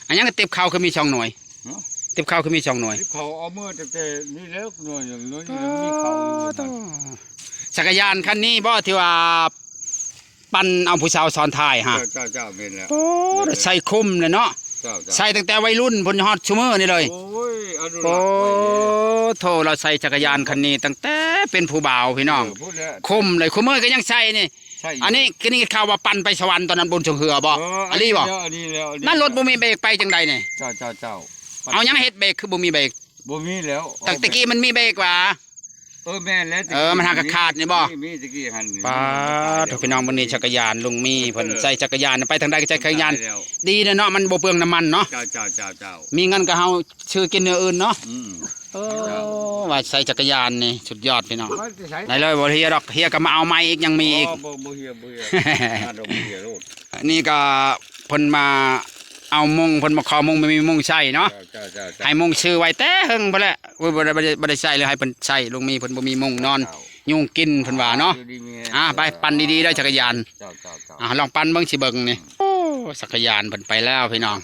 ອັນຫຍັງ ຕິບເຂົ້າຄືມີສອງໜ່ວຍ? ເນາະ ຕິບເຂົ້າຄືມີສອງໜ່ວຍ? ຕິບເຂົ້າເອົາເມືອຕັ້ງແຕ່ນີ້ແລ້ວ ໜ່ວຍໜຶ່ງ ໜ່ວຍໜຶ່ງມີເຂົ້າຢູ່ນັ້ນ. ຈັກກະຍານຄັນນີ້ບໍ່ ທີ່ວ່າປັ່ນເອົາຜູ້ສາວຊ້ອນທ້າຍຫະ? ເຈົ້າ ເຈົ້າ ເຈົ້າ ແມ່ນແລ້ວ. ໂອ້ ໃສ່ຄຸ້ມເລີຍເນາະ. ເຈົ້າ ເຈົ້າ ໃສ່ຕັ້ງແຕ່ໄວລຸ້ນພຸ້ນຮອດຊຸມື້ນີ້ເລີຍ. ໂອ້ຍ ອະນຸລັກໄວ້ເລີຍ. ໂອ້ ໂທ້ ລາວໃສ່ຈັກກະຍານຄັນນີ້ຕັ້ງແຕ່ເປັນຜູ້ບ່າວພີ່ນ້ອງ. ເອີ ພຸ້ນແຫຼະ ຄຸ້ມເລີຍ ຄູ່ມື້ກໍຍັງໃສ່ນີ້. ໃຊ່ຢູ່ ອັນນີ້ຄືໄດ້ຍິນຂ່າວວ່າປັ່ນໄປສະຫວັນຕອນນັ້ນບຸນຊ່ວງເຮືອບໍ່? ເອີ ອາລີບໍ່? ອັນນີ້ແລ້ວ ອັນນີ້ແລ້ວ ນັ້ນລົດບໍ່ມີເບຣກໄປຈັ່ງໃດນີ້? ເຈົ້າ ເຈົ້າ ເຈົ້າ ເອົາຫຍັງເຮັດເບຣກ ຄືບໍ່ມີເບຣກ? ບໍ່ມີແລ້ວ ຕັ້ງແຕ່ກີ້ມັນມີເບຣກຫວາ? ເອີ ແມ່ນແລ້ວ ເອີ ມັນຫາກະຂາດນີ້ບໍ່? ມີ ມີແຕ່ກີ້ຫັ້ນ. ປາດໂທ້ ພີ່ນ້ອງ ມື້ນີ້ຈັກກະຍານລຸງມີ ເອີ ເພິ່ນໃຊ້ຈັກກະຍານ ໄປທາງໃດກໍໃຊ້ຈັກກະຍານ. ດີເນາະ ມັນບໍ່ເປືອງນ້ຳມັນເນາະ. ເຈົ້າ ເຈົ້າ ເຈົ້າ ເຈົ້າ ມີເງິນກໍເຮົາຊື້ກິນແນວອື່ນເນາະ. ອືມ ເອີ ເຈົ້າ ວ່າໃຊ້ຈັກກະຍານນີ້ສຸດຍອດພີ່ນ້ອງ. ມາແຕ່ໃສ? ໄດ້ເລີຍ ບໍ່ເຮຍດອກ ເຮຍກໍມາເອົາໃໝ່ອີກ ຍັງມີອີກ. ບໍ່ ບໍ່ ບໍ່ເຮຍ ບໍ່ເຮຍ ມາດອກ ບໍ່ເຮຍໂລດ. ອັນນີ້ກໍເພິ່ນມາເອົາມຸ້ງ ເພິ່ນມາຂໍມຸ້ງ ບໍ່ມີມຸ້ງໃຊ້ເນາະ. ເຈົ້າ ເຈົ້າ ເຈົ້າ ໃຫ້ມຸ້ງຊື້ໄວ້ແຕ່ເຫິງພຸ້ນແຫຼະ. ໂອ້ຍ ບໍ່ໄດ້ ບໍ່ໄດ້ ບໍ່ໄດ້ໃຊ້ເລີຍ ໃຫ້ເພິ່ນໃຊ້ ລຸງມີເພິ່ນບໍ່ມີມຸ້ງນອນ ຍຸງກິນເພິ່ນວ່າເນາະ. ອ່າ ໄປ ປັ່ນດີໆເດີຈັກກະຍານ. ເຈົ້າ ເຈົ້າ ເຈົ້າ ອ່າ ລອງປັ່ນເບິ່ງ ຊິເບິ່ງນີ້. ໂອ້ ຈັກກະຍານເພິ່ນໄປແລ້ວພີ່ນ້ອງ.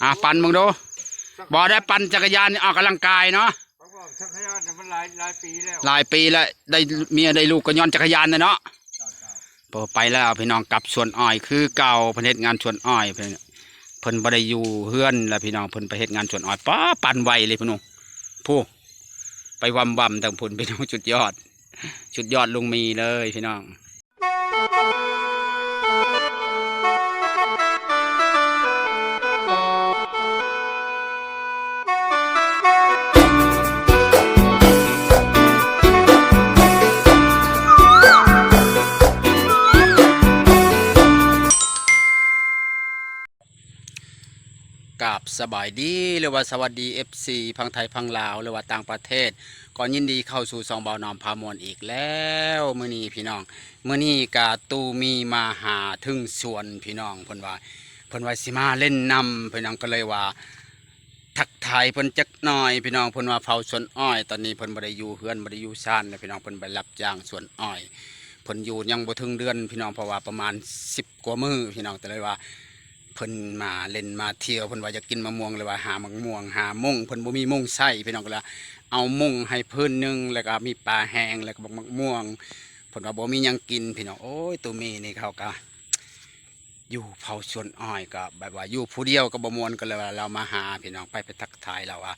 ອ່າ ປັ່ນເບິ່ງດູ. ບໍ່ໄດ້ ປັ່ນຈັກກະຍານນີ້ອອກກຳລັງກາຍເນາະ. ຈັກກະຍານນີ້ມັນຫຼາຍ ຫຼາຍປີແລ້ວ ຫຼາຍປີແລ້ວ ໄດ້ເມຍໄດ້ລູກກໍຍ້ອນຈັກກະຍານນີ້ເນາະ. ເຈົ້າ ເຈົ້າ ໂອ້ ໄປແລ້ວພີ່ນ້ອງ ກັບສວນອ້ອຍຄືເກົ່າ. ເພິ່ນເຮັດງານສວນອ້ອຍ ເພິ່ນ ເພິ່ນບໍ່ໄດ້ຢູ່ເຮືອນແລ້ວພີ່ນ້ອງ ເພິ່ນໄປເຮັດງານສວນອ້ອຍ. ປ້າ ປັ່ນໄວເລີຍພີ່ນ້ອງ ຜູ້ ໄປວຳໆທາງພຸ້ນພີ່ນ້ອງ. ສຸດຍອດ ສຸດຍອດລຸງມີເລີຍພີ່ນ້ອງ. ກາບສະບາຍດີ ຫຼືວ່າສະຫວັດດີ ເອັຟຊີ ຝັ່ງໄທຝັ່ງລາວ ຫຼືວ່າຕ່າງປະເທດ ກໍຍິນດີເຂົ້າສູ່ຊ່ອງບ່າວໜອມພາມ່ວນອີກແລ້ວ. ມື້ນີ້ພີ່ນ້ອງ ມື້ນີ້ກະຕູມີມາຫາເຖິງສວນພີ່ນ້ອງ. ເພິ່ນວ່າ ເພິ່ນວ່າຊິມາຫຼິ້ນນຳ ພີ່ນ້ອງ ກໍເລີຍວ່າທັກທາຍເພິ່ນຈັກໜ້ອຍພີ່ນ້ອງ. ເພິ່ນວ່າເຝົ້າສວນອ້ອຍ ຕອນນີ້ເພິ່ນບໍ່ໄດ້ຢູ່ເຮືອນ ບໍ່ໄດ້ຢູ່ຊານແລ້ວພີ່ນ້ອງ ເພິ່ນໄປຮັບຈ້າງສວນອ້ອຍ. ເພິ່ນຢູ່ຍັງບໍ່ເຖິງເດືອນພີ່ນ້ອງ ເພາະວ່າປະມານສິບກວ່າມື້ພີ່ນ້ອງ ກໍເລີຍວ່າ ເພິ່ນມາຫຼິ້ນມາທ່ຽວ ເພິ່ນວ່າຢາກກິນມະມ່ວງ ເລີຍວ່າຫາໝາກມ່ວງ ຫາມຸ້ງ ເພິ່ນບໍ່ມີມຸ້ງໃຊ້ພີ່ນ້ອງ ກໍເລີຍເອົາມຸ້ງໃຫ້ພື້ນໜຶ່ງ ແລ້ວກໍມີປາແຫ້ງ ແລ້ວກໍໝາກ ໝາກມ່ວງ. ເພິ່ນວ່າບໍ່ມີຫຍັງກິນພີ່ນ້ອງ. ໂອ້ຍ ຕູມີນີ້ເຂົາກໍຢູ່ເຝົ້າສວນອ້ອຍ ກໍແບບວ່າຢູ່ຜູ້ດຽວກໍບໍ່ມ່ວນ ກໍເລີຍວ່າລາວມາຫາພີ່ນ້ອງ. ໄປ ໄປທັກທາຍລາວວ່າ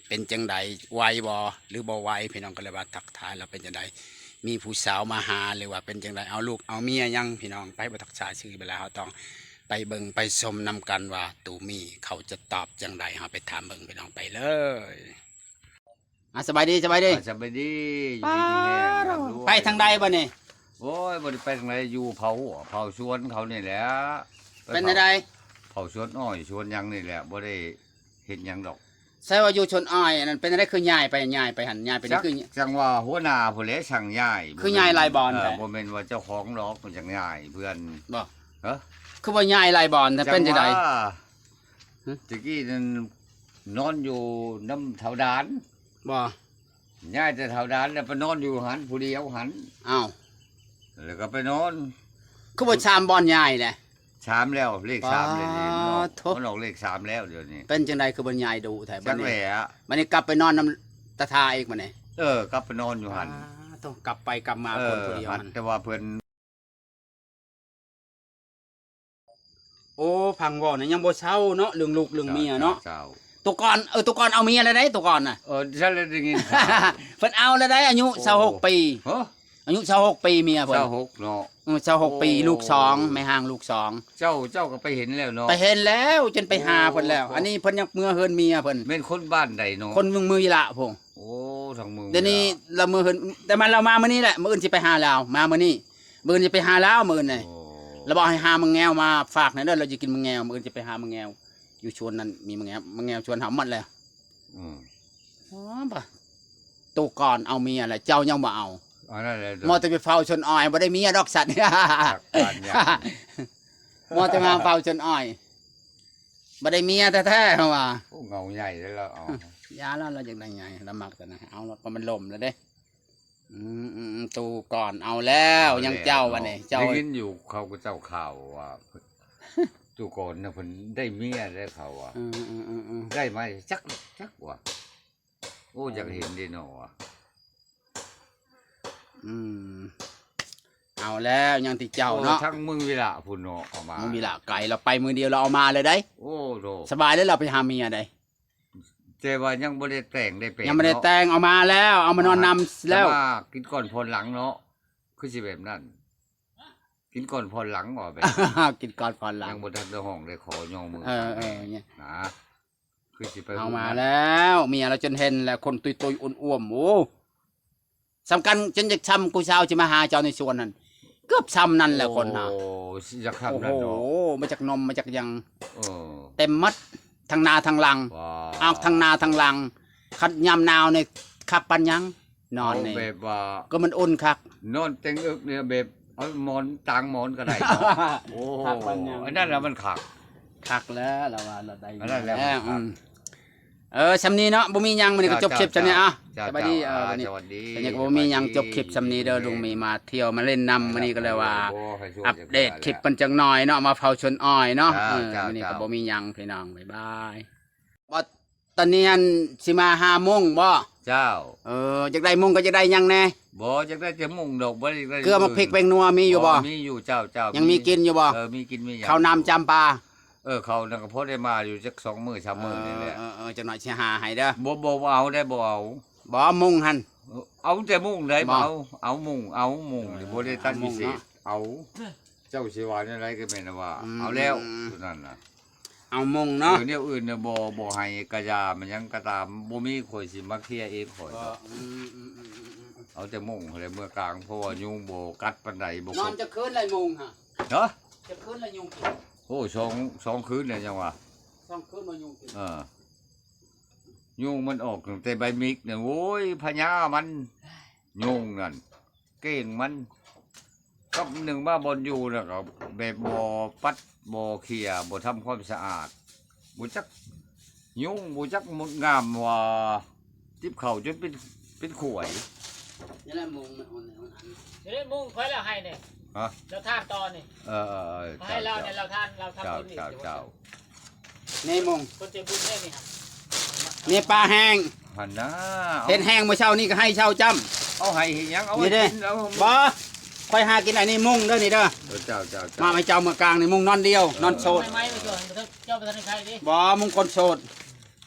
ເປັນຈັ່ງໃດ ໄຫວບໍ່ ຫຼືບໍ່ໄຫວພີ່ນ້ອງ ກໍເລີຍວ່າທັກທາຍລາວເປັນຈັ່ງໃດ ມີຜູ້ສາວມາຫາ ຫຼືວ່າເປັນຈັ່ງໃດ ເອົາລູກເອົາເມຍຍັງພີ່ນ້ອງ. ໄປ ບໍ່ທັກສາຍຊື່ ເວລາເຮົາຕ້ອງ ໄປເບິ່ງໄປຊົມນຳກັນວ່າຕູມີເຂົາຈະຕອບຈັ່ງໃດ ເຮົາໄປຖາມເບິ່ງພີ່ນ້ອງ ໄປເລີຍ. ອ່າ ສະບາຍດີ ສະບາຍດີ ອ່າ ສະບາຍດີ ຢູ່ດີມີແຮງ ຮ່ຳລວຍ. ໄປທາງໃດບັດນີ້? ໂອ້ຍ ບໍ່ໄດ້ໄປທາງໃດ ຢູ່ເຝົ້າ ເຝົ້າສວນເຂົານີ້ແຫຼະ. ເປັນແນວໃດ? ເຝົ້າສວນອ້ອຍ ສວນຫຍັງນີ້ແຫຼະ ບໍ່ໄດ້ເຮັດຫຍັງດອກ. ໃຊ່ວ່າຢູ່ສວນອ້ອຍ ອັນນັ້ນເປັນຈັ່ງໃດ ຄືຍ້າຍໄປ ຍ້າຍໄປຫັ້ນ ຍ້າຍໄປນີ້ ຈັກ ຄື ຈັ່ງວ່າຫົວໜ້າພຸ້ນແຫຼະສັ່ງຍ້າຍ. ຄືຍ້າຍຫຼາຍບ່ອນແທ້? ເອີ ບໍ່ແມ່ນວ່າເຈົ້າຂອງດອກ ມັນຈັ່ງຍ້າຍເພື່ອນ. ບໍ່? ຮະ? ຄືວ່າຍ້າຍຫຼາຍບ່ອນແທ້? ເປັນຈັ່ງໃດ? ຕະກີ້ນັ້ນນອນຢູ່ນຳທ້າວດານ. ບໍ່? ຍ້າຍແຕ່ທ້າວດານ ແລ້ວໄປນອນຢູ່ຫັ້ນຜູ້ດຽວຫັ້ນ. ອ້າວ ແລ້ວກໍໄປນອນ. ຄືວ່າສາມບ່ອນຍ້າຍແຫຼະ? ສາມແລ້ວ ເລກສາມແລ້ວນີ້. ປາດໂທ້ ມັນອອກເລກສາມແລ້ວດຽວນີ້. ເປັນຈັ່ງໃດຄືບໍ່ຍ້າຍດຸແທ້ບັດນີ້? ຈັກແຫຼະ. ບັດນີ້ກັບໄປນອນນຳຕາທາອີກບັດນີ້? ເອີ ກັບໄປນອນຢູ່ຫັ້ນ. ປາດໂທ້ ກັບໄປກັບມາ ເອີ ຄົນຜູ້ດຽວຫັ້ນ ແຕ່ວ່າເພິ່ນ ໂອ້ ຟັງເວົ້ານີ້ຍັງບໍ່ເຊົາເນາະ ເລື່ອງລູກເລື່ອງເມຍເນາະ. ເຈົ້າ ເຈົ້າ ໂຕກ່ອນ ເອີ ໂຕກ່ອນເອົາເມຍແລ້ວໃດ໋ ໂຕກ່ອນນະ. ເອີ ຊັ້ນແລ້ວໄດ້ຍິນຂ່າວ ເພິ່ນເອົາແລ້ວໃດ໋ ອາຍຸ ໂອ້ ຊາວຫົກປີ. ຮະ? ອາຍຸຊາວຫົກປີ ເມຍເພິ່ນ ຊາວຫົກເນາະ. ເອີ ຊາວຫົກປີ. ໂອ້ ລູກສອງ ແມ່ຮ້າງລູກສອງ. ເຈົ້າ ເຈົ້າກໍໄປເຫັນແລ້ວເນາະ? ໄປເຫັນແລ້ວ ຈົນໄປຫາເພິ່ນແລ້ວ. ໂອ້ ອັນນີ້ເພິ່ນຍັງເມືອເຮືອນເມຍເພິ່ນ. ແມ່ນຄົນບ້ານໃດເນາະ? ຄົນເມືອງ ເມືອງວິລະພຸ້ນ. ໂອ້ ທາງເມືອງ ດຽວນີ້ ວິລະ ລາວເມືອເຮືອນ ແຕ່ມາ ລາວມາມື້ນີ້ແຫຼະ ມື້ອື່ນຊິໄປຫາລາວ ມາມື້ນີ້. ມື້ອື່ນຊິໄປຫາລາວ ມື້ອື່ນນີ້. ໂອ້ ລາວບອກໃຫ້ຫາໝາກແງວມາຝາກແດ່ເດີ ລາວຢາກກິນໝາກແງວ ມື້ອື່ນຊິໄປຫາໝາກແງວ ຢູ່ສວນນັ້ນມີໝາກແງວ ໝາກແງວສວນເຮົາໝົດແລ້ວ. ອືມ ອໍ ບາດໂຕກ່ອນເອົາເມຍແລ້ວ ເຈົ້າຍັງບໍ່ເອົາ. ອັນນັ້ນແຫຼະ ມັວແຕ່ໄປເຝົ້າສວນອ້ອຍ ບໍ່ໄດ້ເມຍດອກສັດ. ຈັກປານຫຍັງ ມັວແຕ່ມາເຝົ້າສວນອ້ອຍ ບໍ່ໄດ້ເມຍແທ້ໆ ເຮົາວ່າ. ໂອ້ ເຫງົາໃຫຍ່ແລ້ວ ເອົາ ຢ່າລະ ລາວຢາກໄດ້ໃຫຍ່ ລາວມັກແຕ່ນັ້ນ ເອົາລະ ເພາະມັນລົ້ມແລ້ວເດ້. ອືມໆໆ ໂຕກ່ອນເອົາແລ້ວ ເອົາແລ້ວ ຍັງເຈົ້າ ເນາະ ບັດນີ້ ເຈົ້າ ໄດ້ຍິນຢູ່ເຂົາ ເຂົາເຈົ້າຂ່າວວ່າ ຕູກ່ອນນະ ເພິ່ນໄດ້ເມຍແລ້ວເຂົາວ່າ ເອີ ເອີ ເອີ ເອີ ໄດ້ມາຈັກ ຈັກວ່າ ໂອ້ ເອີ ຢາກເຫັນເດ້ເນາະວ່າ ອືມ ເອົາແລ້ວ ຍັງຕິເຈົ້າເນາະ ໂອ້ ທາງເມືອງວິລະພຸ້ນເນາະ ເອົາມາ ເມືອງວິລະໄກ ລາວໄປມື້ດຽວລາວເອົາມາເລີຍໄດ໋ ໂອ້ໂທ້ ສະບາຍເລີຍ ລາວໄປຫາເມຍໄດ໋ ແຕ່ວ່າຍັງບໍ່ໄດ້ແຕ່ງໄດ້ແປງ ຍັງບໍ່ໄດ້ແຕ່ງ ເນາະ ເອົາມາແລ້ວ ເອົາມານອນນຳແລ້ວ ມາກິນກ່ອນຜ່ອນຫຼັງເນາະ ຄືຊິແບບນັ້ນ ກິນກ່ອນຜ່ອນຫຼັງບໍ ແບບ ກິນກ່ອນຜ່ອນຫຼັງ ຍັງບໍ່ທັນໄດ້ຮ້ອງໄດ້ຂໍ ຍໍມື ເອີ ເອີ ນະ ຄືຊິໄປ ເອົາມາແລ້ວ ເມຍລາວຈົນເຫັນແລ້ວ ຄົນຕຸ້ຍໆ ອ້ວມໆ ໂອ້ ສ່ຳກັນ ຈົນຢາກຊ່ຳຜູ້ສາວຊິມາຫາເຈົ້າໃນສວນຫັ້ນ ເກືອບຊ່ຳນັ້ນແຫຼະ ໂອ້ ຄົນເຮົາ ຢາກຊ່ຳນັ້ນເນາະ ໂອ້ໂຫ ມາຈາກນົມ ມາຈາກຫຍັງ ເອີ ເຕັມໝົດ ທັງໜ້າທັງຫຼັງ ວ້າວ ອອກທັງໜ້າທັງຫຼັງ ຄັນຍາມໜາວນີ້ຄັກປານຫຍັງ ນອນນີ້ ເອົາແບບວ່າ ກໍມັນອຸ່ນຄັກ ນອນເຕັງເອິກນີ້ແບບ ເອົາໝອນຕາງໝອນກໍໄດ້ເນາະ ໂອ້ ຄັກປານຫຍັງ ອັນນັ້ນລະມັນຄັກ ຄັກແລ້ວ ລາວວ່າລາວໄດ້ ອັນນັ້ນແຫຼະ ແລ້ວ ມັນຄັກ ອືມ ເອີ ຊ່ຳນີ້ເນາະ ບໍ່ມີຫຍັງ ມື້ນີ້ກໍຈົບຄລິບຊ່ຳນີ້ ເຈົ້າ ເຈົ້າ ເອີ ເຈົ້າ ສະບາຍດີ ເອີ ເຈົ້າ ວັນນີ້ ສະບາຍດີ ກໍຍັງບໍ່ມີຫຍັງ ຈົບຄລິບຊ່ຳນີ້ເດີ ລຸງມີມາທ່ຽວມາຫຼິ້ນນຳ ມື້ນີ້ກໍເລີຍວ່າ ອັບເດດຄລິບເພິ່ນຈັກໜ້ອຍເນາະ ມາເຝົ້າສວນອ້ອຍເນາະ ເອີ ມື້ນີ້ກໍບໍ່ມີຫຍັງ ພີ່ນ້ອງ ບາຍບາຍ ບໍ່ ຕອນນີ້ຫັ້ນຊິມາຫາມຸ້ງບໍ? ເຈົ້າ ເອີ ຢາກໄດ້ມຸ້ງກໍຢາກໄດ້ຫຍັງແດ່? ບໍ່ ຢາກໄດ້ແຕ່ມຸ້ງດອກ ບໍ່ໄດ້ຢາກໄດ້ ເກືອໝາກພິກແປ້ງນົວມີຢູ່ບໍ? ມີຢູ່ ເຈົ້າ ເຈົ້າ ຍັງມີກິນຢູ່ບໍ? ເອີ ມີກິນມີຫຍັງ ເຂົ້ານ້ຳຈຳປາ ເອີ ເຂົ້ານັ້ນກໍພໍໄດ້ມາຢູ່ຈັກສອງມື້ສາມມື້ນີ້ແຫຼະ ເອີ ເອີ ຈັກໜ້ອຍຊິຫາໃຫ້ເດີ ບໍ່ ບໍ່ ບໍ່ເອົາໄດ໋ ບໍ່ເອົາ ບໍ່ ມຸ້ງຫັ້ນ ເອົາແຕ່ມຸ້ງໄດ໋ ບໍ່ ບໍ່ເອົາ ເອົາມຸ້ງ ເອົາມຸ້ງນີ້ ເອີ ບໍ່ໄດ້ຕັດ ເອົາມຸ້ງເນາະ ພິເສດ ເອົາ ເຈົ້າຊິວ່າແນວໃດກໍແມ່ນວ່າ ອືມ ເອົາແລ້ວ ອືມ ຕົວນັ້ນນະ ເອົາມຸ້ງເນາະ ເອີ ແນວອື່ນນະ ບໍ່ ບໍ່ໃຫ້ກະຢ່າ ມັນຫຍັງກໍຕາມ ບໍ່ມີ ຂ້ອຍຊິມາເຄຍເອງຂ້ອຍ ອືມ ເອົາແຕ່ມຸ້ງຫັ້ນແຫຼະເມືອກາງ ເພາະວ່າຍຸງບໍ່ກັດປານໃດ ບໍ່ ນອນຈັກຄືນລະມຸ້ງຫະ? ຮະ? ຈັກຄືນລະຍຸງກິນ? ໂອ້ ສອງ ສອງຄືນແລ້ວຍັງວ່າ ສອງຄືນບໍ່ຍຸງກິນ ເອີ ຍຸງມັນອອກຕັ້ງແຕ່ໃບມິກນະ ໂອ້ຍ ພະຍາມັນ ຍຸງນັ້ນ ເກັ່ງມັນ ກັບໜຶ່ງມາບ່ອນຢູ່ນະ ກໍແບບບໍ່ປັດ ບໍ່ເຄຍ ບໍ່ທຳຄວາມສະອາດ ບໍ່ຈັກຍຸງ ບໍ່ຈັກງົດງາມ ວ່າຕິບເຂົ້າຈົນເປັນ ເປັນຂວາຍ ນີ້ແຫຼະມຸ້ງມັນອ່ອນແລ້ວ ນີ້ແຫຼະມຸ້ງຂ້ອຍລາວໃຫ້ນີ້ ຮະ? ລາວທານຕໍ່ນີ້ ເອີ ເອີ ເອີ ໃຫ້ລາວນີ້ ເຈົ້າ ລາວທານ ລາວທຳບຸນນີ້ ເຈົ້າ ເຈົ້າ ເຈົ້າ ນີ້ມຸ້ງ ຄົນໃຈບຸນເດ້ນີ້ ນີ້ປາແຫ້ງ ຫັ້ນນາ ເຮັດແຫ້ງມື້ເຊົ້ານີ້ກໍໃຫ້ເຊົ້າຈ້ຳ ເອົາໃຫ້ເຮັດຫຍັງ ເອົາ ນີ້ເດ້ ກິນ ເອົາ ບໍ່ ຂ້ອຍຫາກິນອັນນີ້ມຸ້ງເດີນີ້ເດີ ເອີ ເຈົ້າ ເຈົ້າ ເຈົ້າ ມາໃຫ້ເຈົ້າເມືອກາງນີ້ ມຸ້ງນອນດຽວ ເອີ ນອນໂສດ ໄມ້ ໄມ້ ເຈົ້າ ເຈົ້າບໍ່ທັນໄດ້ໃຊ້ເດ້ ບໍ່ ມຸ້ງຄົນໂສດ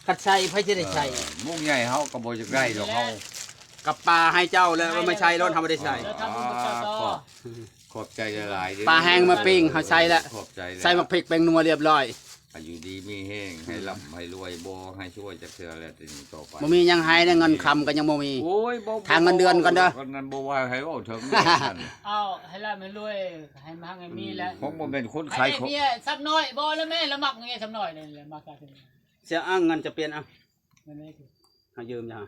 ຄັນໃສ່ໃຜຊິໄດ້ໃສ່ ເອີ ມຸ້ງໃຫຍ່ເຮົາກໍບໍ່ຢາກໄດ້ດອກເຮົາ ກັບປາໃຫ້ເຈົ້າແລ້ວ ເອົາມາໃສ່ໂລດ ເຮົາບໍ່ໄດ້ໃສ່ ແລ້ວທຳບຸນກັບເຈົ້າຕໍ່ ຂອບໃຈຫຼາຍໆເດີ ປາແຫ້ງມາປີ້ງເຮົາໃສ່ແລ້ວ ຂອບໃຈແລ້ວ ໃສ່ໝາກພິກແປ້ງນົວລຽບລ້ອຍ ໃຫ້ຢູ່ດີມີແຮງ ໃຫ້ລ່ຳໃຫ້ລວຍ ບໍ່ໃຫ້ຊວຍຈັກເທື່ອແລ້ວ ແຕ່ນີ້ຕໍ່ໄປ ບໍ່ມີຫຍັງໃຫ້ນະ ເງິນຄຳກໍຍັງບໍ່ມີ ໂອ້ຍ ບໍ່ ຖ້າເງິນເດືອນກ່ອນເດີ ບໍ່ ບໍ່ວ່າໃຫ້ເວົ້າເຖິງນັ້ນ ເອົາໃຫ້ລ່ຳໃຫ້ລວຍ ໃຫ້ມັກໃຫ້ມີແຫຼະ ອືມ ຄົງບໍ່ແມ່ນຄົນຂາຍ ໃຫ້ໄດ້ເມຍຊຳນ້ອຍ ບໍ່ລະແມ່ ລະມັກເມຍຊຳນ້ອຍນີ້ແຫຼະ ມັກ ເສຍອ້າງເງິນຈະປ່ຽນ ເອົາ ເງິນນີ້ເຮົາຢືມຈ້າ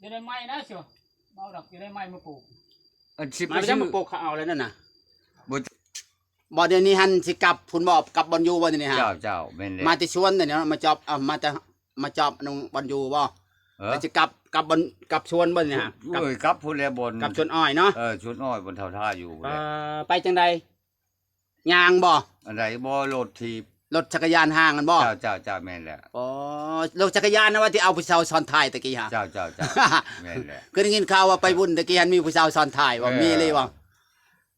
ຢູ່ໃນໄມ້ນະ ຊິເວົ້າດອກ ຢູ່ໃນໄມ້ມາປູກ ອັນຊິໄປຊື້ ມາປູກເຂົາເອົາແລ້ວນັ້ນນະ ບໍ່ ບໍ່ ດຽວນີ້ຫັ້ນຊິກັບພຸ້ນບໍ່ ກັບບ່ອນຢູ່ບໍ່ ດຽວນີ້ຫັ້ນ ເຈົ້າ ເຈົ້າ ແມ່ນແລ້ວ ມາແຕ່ສວນ ດຽວນີ້ມາຈອບ ເອົາ ມາແຕ່ ມາຈອບນຳບ່ອນຢູ່ບໍ່ ເອີ ຊິກັບ ກັບບ່ອນ ກັບສວນບໍ່ ດຽວນີ້ຫັ້ນ ໂອ້ຍ ກັບພຸ້ນແຫຼະ ບ່ອນ ກັບສວນອ້ອຍເນາະ ເອີ ສວນອ້ອຍ ບ່ອນເຖົ້າທ່າຢູ່ພຸ້ນແຫຼະ ເອີ ໄປຈັ່ງໃດ ຍ່າງບໍ່? ອັນໃດບໍ່? ລົດຖີບ ລົດຈັກກະຍານຫ້າງຫັ້ນບໍ່? ເຈົ້າ ເຈົ້າ ເຈົ້າ ແມ່ນແຫຼະ ອໍ ລົດຈັກກະຍານນະ ວ່າທີ່ເອົາຜູ້ສາວຊ້ອນທ້າຍຕະກີ້ຫະ? ເຈົ້າ ເຈົ້າ ເຈົ້າ ແມ່ນແຫຼະ ຄືໄດ້ຍິນຂ່າວວ່າໄປບຸນຕະກີ້ຫັ້ນ ມີຜູ້ສາວຊ້ອນທ້າຍບໍ່? ເອີ ມີອີ່ຫຼີບໍ່?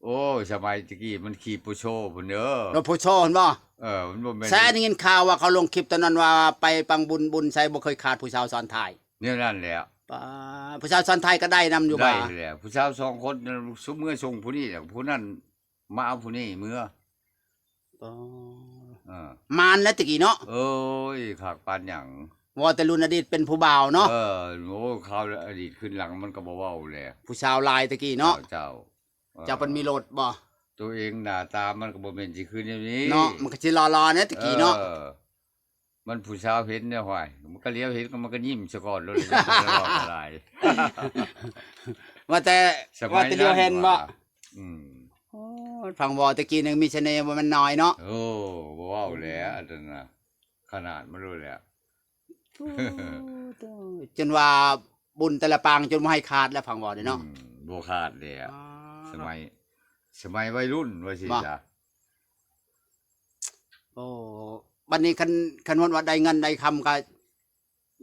ໂອ້ຍ ສະໄໝຕະກີ້ມັນຂີ່ປູໂຊພຸ້ນເດີ ລົດປູໂຊຫັ້ນບໍ່? ເອີ ມັນບໍ່ແມ່ນ ແຊ ໄດ້ຍິນຂ່າວວ່າເຂົາລົງຄລິບຕອນນັ້ນວ່າໄປປັງບຸນ ບຸນໃສບໍ່ເຄີຍຂາດຜູ້ສາວຊ້ອນທ້າຍ ແນວນັ້ນແຫຼະ ປາ ຜູ້ສາວຊ້ອນທ້າຍກໍໄດ້ນຳຢູ່ບໍ່? ໄດ້ແຫຼະ ຜູ້ສາວສອງຄົນ ຊຸມເມືອສົ່ງຜູ້ນີ້ ຜູ້ນັ້ນ ມາເອົາຜູ້ນີ້ເມືອ ອໍ ເອີ ມານແຫຼະຕະກີ້ເນາະ ໂອ້ຍ ຄັກປານຫຍັງ ເວົ້າແຕ່ລຸ້ນອະດີດເປັນຜູ້ບ່າວເນາະ ເອີ ໂອ້ ຄາວອະດີດຄືນຫຼັງມັນກໍບໍ່ເວົ້າແຫຼະ ຜູ້ສາວຫຼາຍຕະກີ້ເນາະ ເຈົ້າ ເຈົ້າ ເຈົ້າເພິ່ນມີລົດບໍ່? ໂຕເອງໜ້າຕາມັນກໍບໍ່ແມ່ນຊິຄືແນວນີ້ເນາະ ມັນກໍຊິຫຼໍ່ໆແນວຕະກີ້ເນາະ ເອີ ມັນຜູ້ສາວເຫັນແນວ ຫ້ວຍ ມັນກໍຫຼຽວເຫັນ ມັນກໍຍິ້ມສະກ່ອນໂລດ ບໍ່ໄດ້ເວົ້າຫຼາຍ ວ່າແຕ່ ສະໄໝ ວ່າແຕ່ຫຼຽວເຫັນບໍ່? ອືມ ໂອ້ ຟັງເວົ້າແຕ່ກີ້ໜຶ່ງມີສະເໜ່ບໍ່ແມ່ນນ້ອຍເນາະ ໂອ້ ບໍ່ເວົ້າແຫຼະ ອັນນັ້ນນະ ຂະໜາດມັນໂລດແຫຼະ ໂອ້ ຈົນວ່າບຸນແຕ່ລະປາງຈົນບໍ່ໃຫ້ຂາດແລ້ວ ຟັງເວົ້ານີ້ເນາະ ອືມ ບໍ່ຂາດແຫຼະ ສະໄໝ ສະໄໝໄວລຸ້ນວ່າຊີ້ຊະ ໂອ້ ບັດນີ້ຄັນ ຄັນວ່າໄດ້ເງິນໄດ້ຄຳກໍ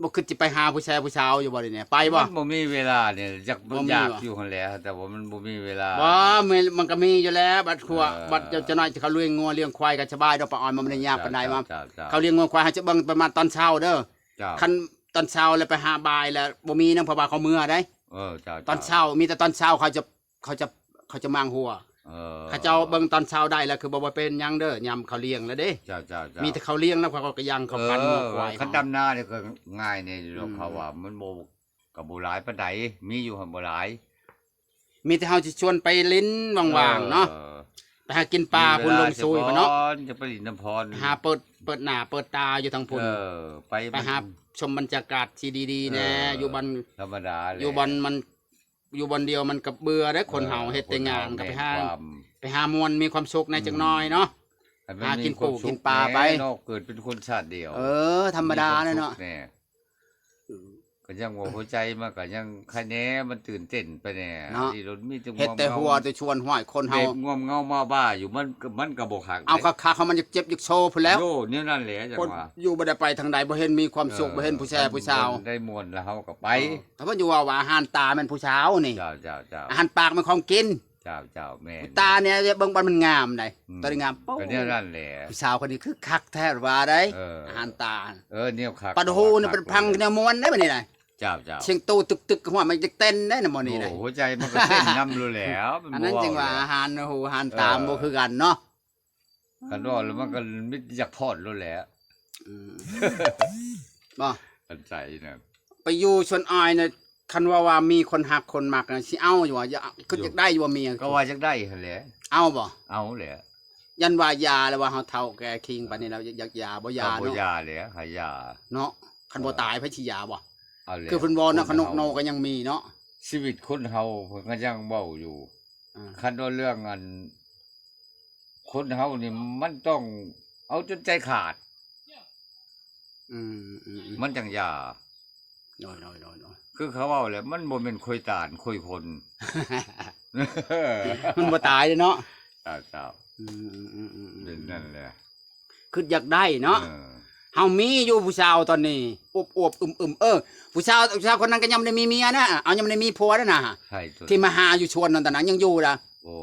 ບໍ່ຄິດຊິໄປຫາຜູ້ແຊຜູ້ສາວຢູ່ບໍ່ເດນີ້ ໄປບໍ່? ມັນບໍ່ມີເວລານີ້ ຢາກ ມັນບໍ່ມີ ຢາກຢູ່ຫັ້ນແຫຼະ ແຕ່ວ່າມັນບໍ່ມີເວລາ. ບໍ່ ມີ ມັນກໍມີຢູ່ແລ້ວ ບັດຄົວ ເອີ ບັດເຈົ້າ ເຈົ້ານ້ອຍເຂົາລ້ຽງງົວລ້ຽງຄວາຍກໍສະບາຍດອກ ປ້າອອຍ ມັນບໍ່ໄດ້ຍາກປານໃດ. ເຈົ້າ ວ່າ ເຈົ້າ ເຈົ້າ ເຂົາລ້ຽງງົວຄວາຍ ເຮົາຈະເບິ່ງປະມານຕອນເຊົ້າເດີ. ເຈົ້າ ຄັນຕອນເຊົ້າແລ້ວໄປຫາບ່າຍແລ້ວບໍ່ມີນຳ ເພາະວ່າເຂົາເມືອໄດ໋. ເອີ ເຈົ້າ ຕອນເຊົ້າ ມີແຕ່ຕອນເຊົ້າເຂົາຈະ ເຂົາຈະ ເຂົາຈະມ້າງຫົວ. ເອີ ເຂົາເຈົ້າເບິ່ງຕອນເຊົ້າໄດ້ແລ້ວ ຄືບໍ່ ບໍ່ເປັນຫຍັງເດີ ຍາມເຂົາລ້ຽງແລ້ວເດ້. ເຈົ້າ ເຈົ້າ ເຈົ້າ ມີແຕ່ເຂົາລ້ຽງນຳ ເຂົາກໍຍ່າງເຂົ້າພັນງົວຄວາຍ. ເອີ ຄັນດຳນານີ້ກໍງ່າຍແດ່ຢູ່ດອກ ເຂົາວ່າມັນບໍ່ ກໍບໍ່ຫຼາຍປານໃດ ມີຢູ່ຫັ້ນບໍ່ຫຼາຍ. ມີແຕ່ເຮົາຊິຊວນໄປຫຼິ້ນວ່າງໆເນາະ ເອີ ໄປຫາກິນປາພຸ້ນ ລົງຊຸຍພຸ້ນເນາະ ຈະໄປຫຼິ້ນນຳພອນ ຫາເປີດ ເປີດໜ້າເປີດຕາຢູ່ທາງພຸ້ນ. ເອີ ໄປ ໄປຫາຊົມບັນຍາກາດທີ່ດີໆແດ່ ເອີ ຢູ່ບ່ອນ ທຳມະດາແຫຼະ ຢູ່ບ່ອນມັນ ຢູ່ບ່ອນດຽວມັນກໍເບື່ອເດ້ ຄົນເຮົາ ເອີ ເຮັດແຕ່ງານ ຄົນເຮົາ ກໍໄປຫາ ແມ່ນຄວາມ ໄປຫາມ່ວນ ມີຄວາມສຸກແດ່ ອືມ ຈັກໜ້ອຍເນາະ ໃຫ້ມັນ ຫາກິນປູກກິນປາໄປເນາະ ເກີດເປັນຄົນຊາດດຽວ. ເອີ ທຳມະດາແຫຼະເນາະ ມີຄວາມສຸກແດ່ ອືມ ກໍຍັງວ່າຫົວໃຈມັນກໍຍັງໃຄແດ່ ມັນຕື່ນເຕັ້ນໄປແດ່ເນາະ ທີ່ລົດມີແຕ່ ເຮັດແຕ່ຫົວແຕ່ຊວນ ຫ້ວຍ ຄົນເຮົາ ແບບງ່ວມເຫງົາເມົາບ້າຢູ່ ມັນ ມັນກໍບໍ່ຄັກ ເອົາຄັກໆ ເຮົາມັນຢາກເຈັບຢາກໂຊພຸ້ນແລ້ວ. ໂອ້ ແນວນັ້ນແຫຼະ ຈັ່ງວ່າ ຢູ່ບໍ່ໄດ້ໄປທາງໃດ ບໍ່ເຫັນມີຄວາມສຸກ ເອີ ບໍ່ເຫັນຜູ້ແຊຜູ້ສາວ ໄດ້ມ່ວນແລ້ວເຮົາກໍໄປ. ເອີ ຖ້າເພິ່ນຢູ່ວ່າ ວ່າອາຫານຕາແມ່ນຜູ້ສາວນີ້ ເຈົ້າ ເຈົ້າ ເຈົ້າ ອາຫານປາກແມ່ນຂອງກິນ. ເຈົ້າ ເຈົ້າ ແມ່ນ ຕານີ້ເບິ່ງບ່ອນມັນງາມໃດ໋ ອືມ ຕອນນີ້ງາມ ກໍແນວນັ້ນແຫຼະ ຜູ້ສາວຄົນນີ້ຄືຄັກແທ້ວ່າໄດ໋. ເອີ ອາຫານຕາ ເອີ ແນວຄັກ ປາດຫູນີ້ເປັນພັງແນວມ່ວນໄດ໋ບັດນີ້ນະ. ເຈົ້າ ເຈົ້າ ສຽງຕູ້ຕຶກໆ ຫົວມັນຈະເຕັ້ນໄດ໋ນະໝໍນີ້ນະ. ໂອ້ ຫົວໃຈມັນກໍເຕັ້ນນຳໂລດແລ້ວ ອັນນັ້ນຈຶ່ງວ່າອາຫານຫູອາຫານຕາ ເອີ ບໍ່ຄືກັນເນາະ. ຄັນເວົ້າແລ້ວມັນກໍມິດຢາກພອດໂລດແຫຼະ ອືມ ບໍ່ ອັນໃຈນະ ໄປຢູ່ສວນອ້ອຍນະ ຄັນວ່າ ວ່າມີຄົນຮັກຄົນມັກນະ ຊິເອົາຢູ່ບໍ່? ຢາກ ຄິດຢາກໄດ້ຢູ່ບໍ່ເມຍ? ກໍວ່າຢາກໄດ້ຫັ້ນແຫຼະ. ເອົາບໍ່? ເອົາແຫຼະ. ຢ້ານວ່າຢ່າແລ້ວວ່າເຮົາເຖົ້າແກ່ຄີງປານນີ້ແລ້ວ ຢາກ ຢາກຢ່າບໍ່? ຢ່າເນາະ ບໍ່ຢ່າແຫຼະ ໃຫ້ຢ່າເນາະ. ຄັນບໍ່ຕາຍໃຜຊິຢ່າບໍ່? ເອົາແຫຼະ ຄືເພິ່ນເວົ້ານະ ຄັນນົກໂນກໍຍັງມີເນາະ. ຊີວິດຄົນເຮົາເພິ່ນກໍຍັງເວົ້າຢູ່ ອ່າ ຄັນວ່າເລື່ອງອັນ ຄົນເຮົານີ້ມັນຕ້ອງເອົາຈົນໃຈຂາດ ອືມ ມັນຈັ່ງຢ່າ. ໂດຍ ໂດຍ ໂດຍ ໂດຍ ຄືເຂົາເວົ້າແຫຼະ ມັນບໍ່ແມ່ນຂ້ອຍຕານຂ້ອຍຄົນ ມັນບໍ່ຕາຍເດ້ເນາະ. ເຈົ້າ ເຈົ້າ ອືມ ເປັນນັ້ນແຫຼະ. ຄິດຢາກໄດ້ເນາະ ເອີ ເຮົາມີຢູ່ຜູ້ສາວຕອນນີ້ ອວບໆ ອຶມໆ ເອີ ຜູ້ສາວ ຜູ້ສາວຄົນນັ້ນກໍຍັງບໍ່ໄດ້ມີເມຍນະ ເອົາ ຍັງບໍ່ໄດ້ມີຜົວນະ ທີ່ມາຫາຢູ່ຊວນນັ້ນຕອນນັ້ນຍັງຢູ່ລະ. ໂອ້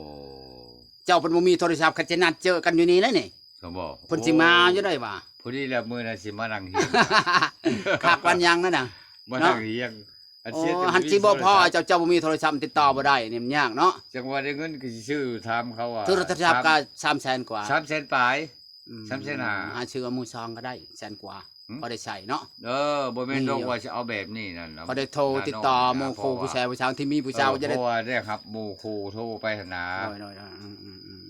ເຈົ້າເພິ່ນບໍ່ມີໂທລະສັບ ຄັນຊິນັດເຈີກັນຢູ່ນີ້ແຫຼະນີ້ ເພິ່ນຊິມາຢູ່ໄດ໋ວ່າ. ພໍດີແລ້ວ ມື້ນັ້ນຊິມານັ່ງຮຽງ ຄັກປານຫຍັງນັ້ນນະ ມານັ່ງຮຽງ. ໂອ້ ອັນຊິບໍ່ພໍ ເຈົ້າ ເຈົ້າບໍ່ມີໂທລະສັບ ຕິດຕໍ່ບໍ່ໄດ້ນີ້ ມັນຍາກເນາະ. ຈັ່ງວ່າໄດ້ເງິນກໍຊິຊື້ ຖາມເຂົາວ່າ ໂທລະສັບກໍສາມແສນກວ່າ ສາມແສນປາຍ ອືມ ສາມແສນຫ້າ ຫາຊື້ເອົາມືສອງກໍໄດ້ແສນກວ່າ ພໍໄດ້ໃຊ້ເນາະ. ເອີ ບໍ່ແມ່ນດອກວ່າຊິເອົາແບບນີ້ນັ້ນ ພໍໄດ້ໂທຕິດຕໍ່ໝູ່ຄູ່ຜູ້ຊາຍຜູ້ສາວທີ່ມີຜູ້ສາວ ຈະໄດ້ ເພາະວ່າໄດ້ຮັບໝູ່ຄູ່ໂທໄປຫັ້ນນາ. ໂດຍ ໂດຍ ອືມ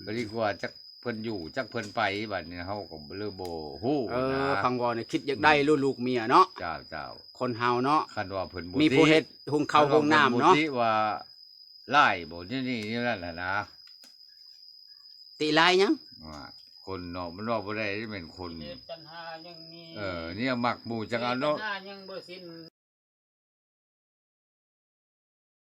ໆ ກໍດີກວ່າ ຈັກເພິ່ນຢູ່ ຈັກເພິ່ນໄປ ບັດນີ້ເຮົາກໍເລີຍບໍ່ຮູ້. ເອີ ນະ ຟັງເວົ້ານີ້ຄິດຢາກໄດ້ ອືມ ລູກເມຍເນາະ. ເຈົ້າ ເຈົ້າ ຄົນເຮົາເນາະ ຄັນວ່າເພິ່ນບໍ່ ມີຜູ້ເຮັດ ເຮັດ ຫຸງເຂົ້າຫຸງນ້ຳເນາະ ບໍ່ຕິວ່າ ຫຼາຍບໍ່ ແນວນີ້ແນວນັ້ນຫັ້ນນະ. ຕິຫຼາຍຫຍັງ? ວ່າຄົນເນາະ ມັນເວົ້າບໍ່ໄດ້ ແມ່ນຄົນ ກິເລດຕັນຫາຍັງມີ ເອີ ແນວມັກໝູ່ຈັ່ງເອົາເນາະ ກິເລດຕັນຫາຍັງບໍ່ສິ້ນ